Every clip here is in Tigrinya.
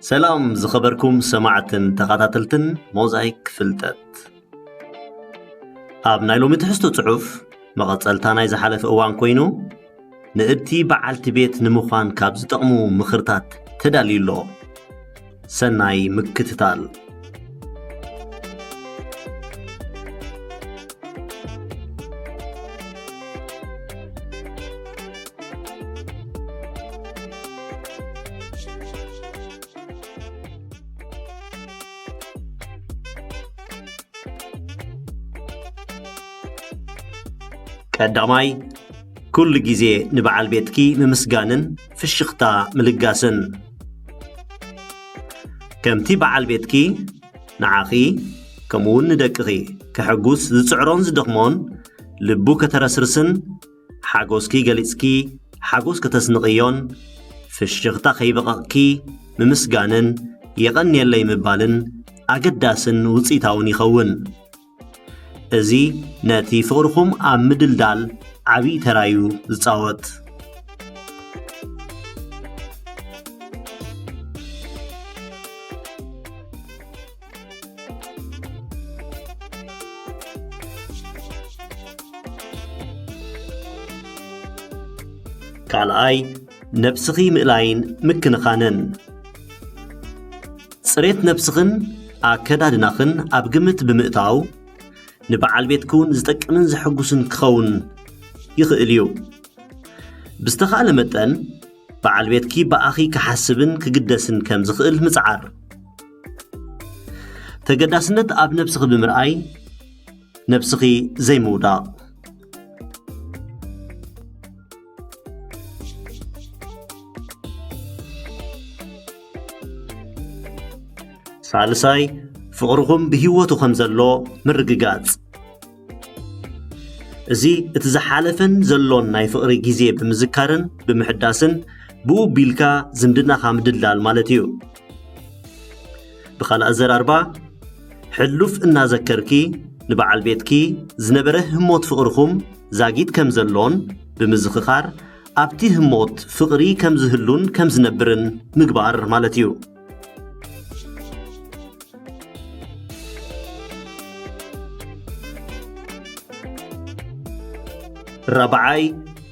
ሰላም ዝኸበርኩም ሰማዕትን ተኸታተልትን ሞዛይክ ፍልጠት። ኣብ ናይ ሎሚ ትሕዝቶ ጽሑፍ መቐጸልታ ናይ ዝሓለፈ እዋን ኮይኑ፣ ንእብቲ በዓልቲ ቤት ንምዃን ካብ ዝጠቕሙ ምኽርታት ተዳልዩ ኣሎ። ሰናይ ምክትታል። ቀዳማይ፣ ኩሉ ግዜ ንበዓል ቤትኪ ምምስጋንን ፍሽኽታ ምልጋስን። ከምቲ በዓል ቤትኪ ንዓኺ ከምኡውን ንደቅኺ ከሐጉስ ዝጽዕሮን ዝደኽሞን፣ ልቡ ከተረስርስን ሓጎስኪ ገሊጽኪ ሓጎስ ከተስንቕዮን፣ ፍሽኽታ ከይበቐቕኪ ምምስጋንን የቐንየለይ ምባልን ኣገዳስን ውጽኢታውን ይኸውን። እዚ ነቲ ፍቕርኹም ኣብ ምድልዳል ዓብዪ ተራዩ ዝጻወት። ካልኣይ፣ ነብስኺ ምእላይን ምክንኻንን። ጽሬት ነብስኽን ኣከዳድናኽን ኣብ ግምት ብምእታው፣ ንበዓል ቤትኪ እውን ዝጠቅምን ዘሐጉስን ክኸውን ይኽእል እዩ። ብዝተኻእለ መጠን፣ በዓል ቤትኪ ብኣኺ ክሓስብን ክግደስን ከም ዝኽእል ምጽዓር። ተገዳስነት ኣብ ነብስኺ ብምርኣይ፣ ነብስኺ ዘይምውዳቕ። ሳልሳይ፣ ፍቕርኹም ብህይወቱ ከም ዘሎ ምርግጋጽ። እዚ እቲ ዝሓለፈን ዘሎን ናይ ፍቕሪ ግዜ ብምዝካርን ብምሕዳስን፣ ብኡ ቢልካ ዝምድናኻ ምድልዳል ማለት እዩ። ብኻልእ ኣዘራርባ፣ ሕሉፍ እናዘከርኪ ንበዓል ቤትኪ ዝነበረ ህሞት ፍቕርኹም ዛጊት ከም ዘሎን ብምዝኽኻር፣ ኣብቲ ህሞት ፍቕሪ ከም ዝህሉን ከም ዝነብርን ምግባር ማለት እዩ። ራብዓይ፣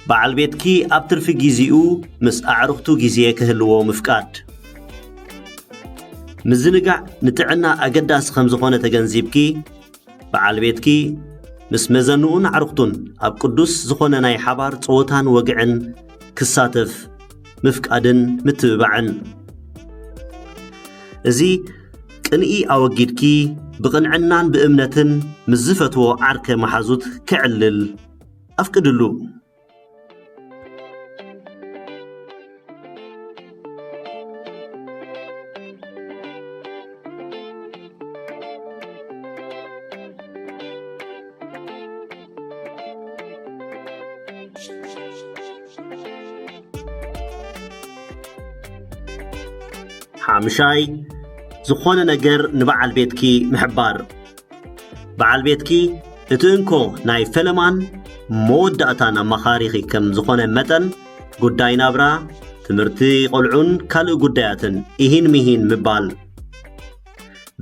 በዓል ቤትኪ ኣብ ትርፊ ግዜኡ ምስ ኣዕሩኽቱ ግዜ ክህልዎ ምፍቃድ። ምዝንጋዕ ንጥዕና ኣገዳሲ ከም ዝኾነ ተገንዚብኪ፣ በዓል ቤትኪ ምስ መዘንኡን ኣዕሩኽቱን ኣብ ቅዱስ ዝኾነ ናይ ሓባር ጸወታን ወግዕን ክሳተፍ ምፍቃድን ምትብባዕን። እዚ ቅንኢ ኣወጊድኪ ብቕንዕናን ብእምነትን ምስ ዝፈትዎ ዓርከ መሓዙት ክዕልል ኣፍቅድሉ። ሓምሻይ፣ ዝኾነ ነገር ንበዓል ቤትኪ ምሕባር። በዓል ቤትኪ እቲ እንኮ ናይ ፈለማን መወዳእታን ኣማኻሪኺ ከም ዝኾነ መጠን፣ ጉዳይ ናብራ፣ ትምህርቲ ቆልዑን ካልእ ጉዳያትን ኢሂን ሚሂን ምባል።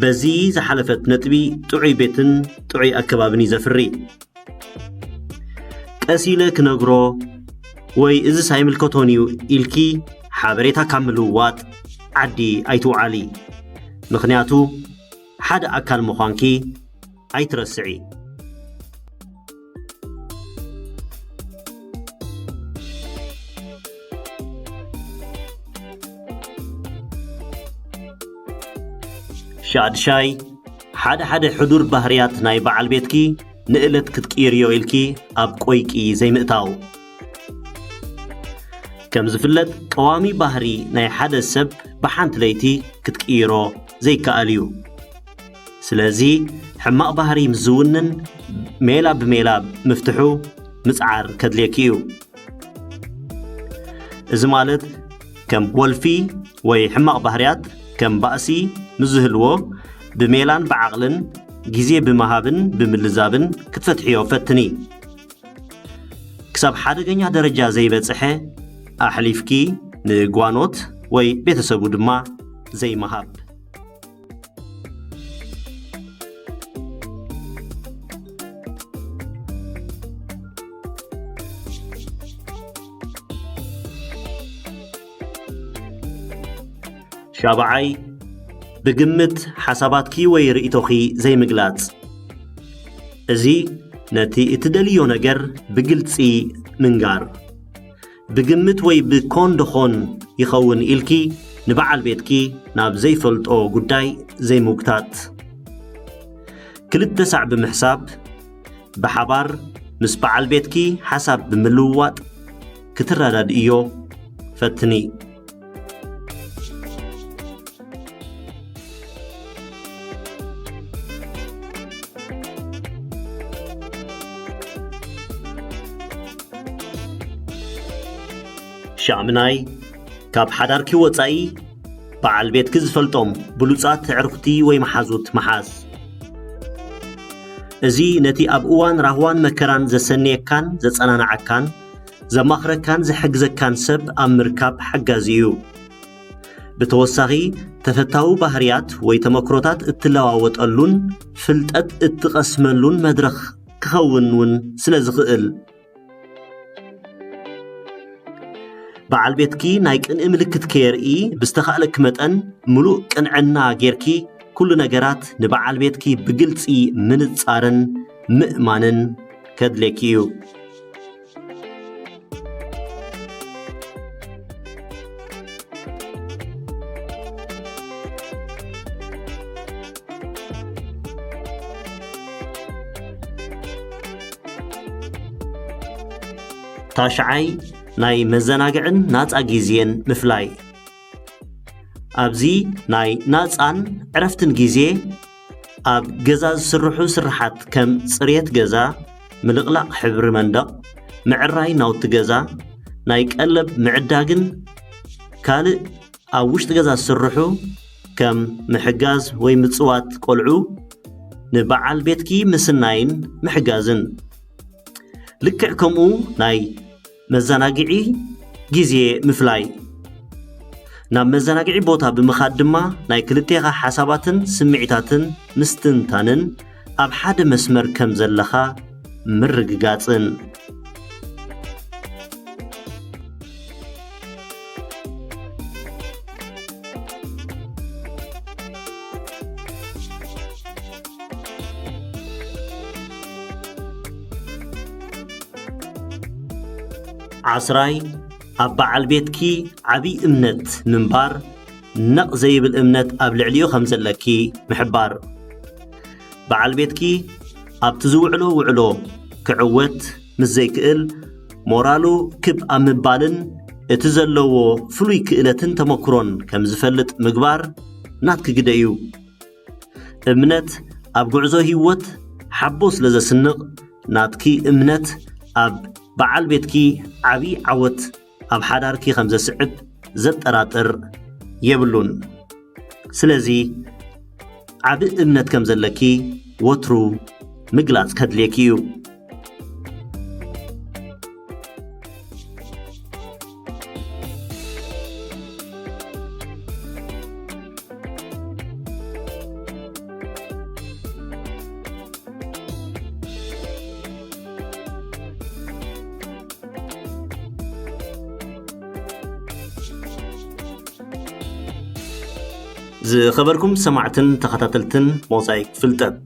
በዚ ዝሓለፈት ነጥቢ ጥዑይ ቤትን ጥዑይ ኣከባብን እዩ ዘፍሪ። ቀስ ኢለ ክነግሮ ወይ እዝስ ኣይምልከቶን እዩ ኢልኪ ሓበሬታ ካብ ምልውዋጥ ዓዲ ኣይትውዓሊ። ምኽንያቱ ሓደ ኣካል ምዃንኪ ኣይትረስዒ። ሻድሻይ፣ ሓደ ሓደ ሕዱር ባህርያት ናይ በዓል ቤትኪ ንእለት ክትቅይርዮ ኢልኪ ኣብ ቆይቂ ዘይምእታው። ከም ዝፍለጥ፣ ቀዋሚ ባህሪ ናይ ሓደ ሰብ ብሓንቲ ለይቲ ክትቅይሮ ዘይከኣል እዩ። ስለዚ፣ ሕማቕ ባህሪ ምስ ዝውንን ሜላ ብሜላ ምፍትሑ ምጽዓር ከድልየኪ እዩ። እዚ ማለት፣ ከም ወልፊ ወይ ሕማቕ ባህርያት፣ ከም ባእሲ ምስ ዝህልዎ፣ ብሜላን ብዓቕልን፣ ግዜ ብምሃብን ብምልዛብን ክትፈትሕዮ ፈትኒ። ክሳብ ሓደገኛ ደረጃ ዘይበጽሐ ኣሕሊፍኪ ንጓኖት ወይ ቤተሰቡ ድማ ዘይምሃብ። ሻብዓይ፣ ብግምት ሓሳባትኪ ወይ ርእይቶኺ ዘይምግላጽ። እዚ ነቲ እትደልዮ ነገር ብግልጺ ምንጋር። ብግምት ወይ ብኮን ዶኾን ይኸውን ኢልኪ ንበዓል ቤትኪ ናብ ዘይፈልጦ ጉዳይ ዘይምውግታት። ክልተ ሳዕ ብምሕሳብ፣ ብሓባር ምስ በዓል ቤትኪ ሓሳብ ብምልውዋጥ ክትረዳድእዮ ፈትኒ። ሻምናይ፣ ካብ ሓዳርኪ ወጻኢ በዓል ቤትኪ ዝፈልጦም ብሉጻት ኣዕሩኽቲ ወይ መሓዙት ምሓዝ። እዚ ነቲ ኣብ እዋን ራህዋን መከራን ዘሰንየካን ዘጸናንዓካን ዘማኽረካን ዝሕግዘካን ሰብ ኣብ ምርካብ ሓጋዚ እዩ። ብተወሳኺ፣ ተፈታዊ ባህርያት ወይ ተመክሮታት እትለዋወጠሉን ፍልጠት እትቐስመሉን መድረኽ ክኸውን እውን ስለ ዝኽእል፣ በዓል ቤትኪ ናይ ቅንኢ ምልክት ከየርኢ ብዝተኻእለኪ መጠን ምሉእ ቅንዕና ጌርኪ ኩሉ ነገራት ንበዓል ቤትኪ ብግልጺ ምንጻርን ምእማንን ከድልየኪ እዩ። ታሽዓይ፣ ናይ መዘናግዕን ናጻ ግዜን ምፍላይ። ኣብዚ ናይ ናጻን ዕረፍትን ግዜ ኣብ ገዛ ዝስርሑ ስርሓት ከም ጽሬት ገዛ፣ ምልቕላቕ ሕብሪ መንደቕ፣ ምዕራይ ናውቲ ገዛ፣ ናይ ቀለብ ምዕዳግን ካልእ ኣብ ውሽጢ ገዛ ዝስርሑ ከም ምሕጋዝ ወይ ምጽዋት ቆልዑ ንበዓል ቤትኪ ምስናይን ምሕጋዝን። ልክዕ ከምኡ ናይ መዘናግዒ ግዜ ምፍላይ። ናብ መዘናግዒ ቦታ ብምኻድ ድማ ናይ ክልቴኻ ሓሳባትን ስምዒታትን ምስትንታንን ኣብ ሓደ መስመር ከም ዘለኻ ምርግጋጽን። ዓስራይ፣ ኣብ በዓል ቤትኪ ዓቢ እምነት ምንባር፣ ነቕ ዘይብል እምነት ኣብ ልዕሊኡ ከም ዘለኪ ምሕባር። በዓል ቤትኪ ኣብቲ ዝውዕሎ ውዕሎ ክዕወት ምስ ዘይክእል፣ ሞራሉ ክብ ኣብ ምባልን እቲ ዘለዎ ፍሉይ ክእለትን ተመክሮን ከም ዝፈልጥ ምግባር ናትኪ ግደ እዩ። እምነት ኣብ ጉዕዞ ህይወት ሓቦ ስለ ዘስንቕ፣ ናትኪ እምነት ኣብ በዓል ቤትኪ ዓቢ ዓወት ኣብ ሓዳርኪ ከም ዘስዕብ ዘጠራጥር የብሉን። ስለዚ ዓቢ እምነት ከም ዘለኪ ወትሩ ምግላጽ ከድልየኪ እዩ። ዝኸበርኩም ሰማዕትን ተኸታተልትን ሞዛይክ ፍልጠት፣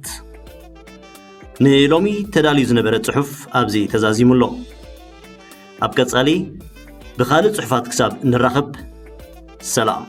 ንሎሚ ተዳልዩ ዝነበረ ጽሑፍ ኣብዚ ተዛዚሙ ኣሎ። ኣብ ቀጻሊ ብኻልእ ጽሑፋት ክሳብ እንራኸብ፣ ሰላም።